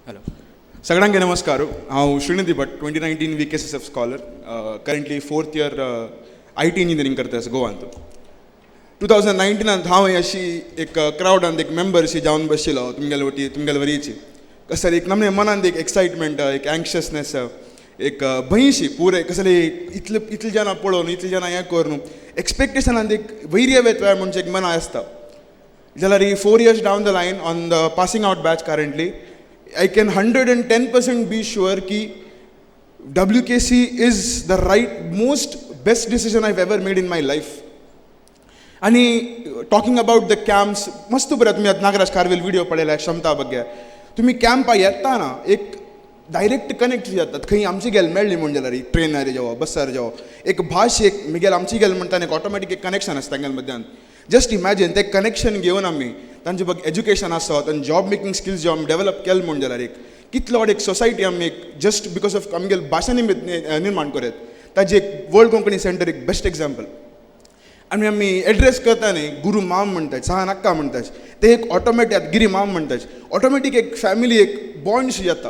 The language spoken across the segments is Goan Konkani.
हॅलो. सगळ्यांक नमस्कार. हांव श्रीनिधी भट, 2019 VKSSF scholar, currently fourth year IT engineering करता आसा गोवांत. 2019नांत हांव अशी एक क्रावडांत एक मेंबर शी जावन बशिल्लो तुमगेले वटी, तुमगेले वरीची. कसं एक नमने मनांत एक एक्सायटमेंट, एक अँक्शसनेस, एक भंयशी पुरे. कसले इतले इतले जाणां पळोवन, इतले जाणां हें करून, एक्सपेक्टेशनांत एक वैर्य वेतवाय म्हणजे एक मना आसता. जाल्यार 4 years down the line, on the passing out batch currently, I can 110% be sure की WKC is the right, most best decision I ever made in my life. आणि टॉकिंग अबाउट the camps, मस्त बरं तुमी आतां नागराज खारवेल व्हिडिओ पळयला क्षमता ಬಗ್ಗೆ. तुमी कॅम्पा येताना एक डायरेक्ट कनेक्ट जातात. खंय आमची गेल मेळ्ळी म्हूण जाल्यार ट्रेनार जावं, बसार जावं, एक भाश एक मिगेल आमची गेल म्हणटा, एक ऑटोमॅटीक एक कनेक्शन आसता तांगेल्या मध्यान. जस्ट इमॅजीन, ते कनेक्शन घेवन आमी तांचे बघ एज्युकेशन आसा, तांचे जॉब मेकिंग स्किल्स जे आमी डेवलप केले म्हूण जाल्यार एक कितलो व्हड एक सोसायटी आमी एक जस्ट because of आमगेले भाशा निमित्त निर्माण करत. ताजी एक वर्ल्ड कोंकणी सेंटर एक बेस्ट एग्जाम्पल. आनी आमी एड्रेस करता न्ही, गुरू माम म्हणटात, सहा नक्का म्हणटात, ते एक ऑटोमॅटीक, गिरी माम म्हणटात, ऑटोमॅटीक एक फॅमिली, एक बॉन्ड जाता.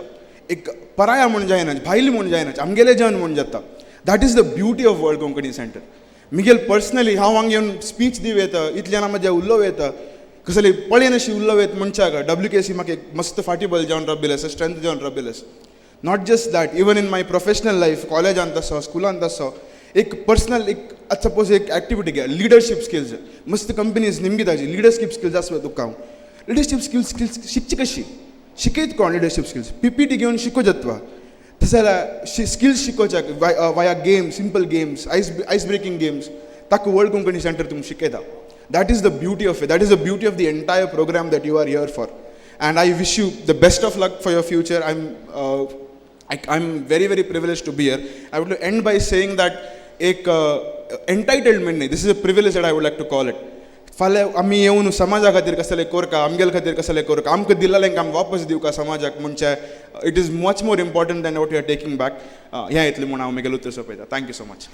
एक पराया म्हूण जायना, भायली म्हूण जायना, आमगेले जन म्हूण जाता. That is the beauty of World Konkani Centre. Miguel personally हांव हांगा येवन स्पीच दिवं येता, इतले जाणां मदीं उलोवं येता, कसले पळयन अशी उलोवं येता मनशाक. डब्ल्यू के सी म्हाका एक मस्त फाटी बल जावन राबिल्लें आसा, स्ट्रेंथ जावन राबिल्लें आसा. Not just that, even in my professional life, कॉलेजांत आसो, स्कुलांत आसो, एक पर्सनल एक आतां सपोज एक एक्टिविटी घे, लिडरशीप स्किल्स. मस्त कंपनीज निमगी ताजी लिडरशीप स्किल्स आसता तुका. हांव लिडरशीप स्किल्स स्किल्स शिकची कशी? शिकयत कोण लिडरशीप स्किल्स? पीपीटी घेवन शिको जाता? तशें जाल्यार स्किल्स शिकोवच्याक via games, simple games, ice breaking games, ताका वर्ल्ड कोंकणी सेंटर तुमकां शिकयता. That is the beauty of it. That is the beauty of the entire program that you are here for, and I wish you the best of luck for your future. I'm very, very privileged to be here. I would end by saying that एक एंटायटलमेंट न्ही, this is a privilege that I would like to call it. फाल्यां आमी येवन समाजा खातीर कसलें कोरका, आमगेले खातीर कसलें कोरका, आमकां दिल्लें आमी वापस दिवका समाजाक म्हणजे it is much more important than what you are taking back. हें येतलें म्हूण हांव म्हगेलें उतर सोंपयता. Thank you so much.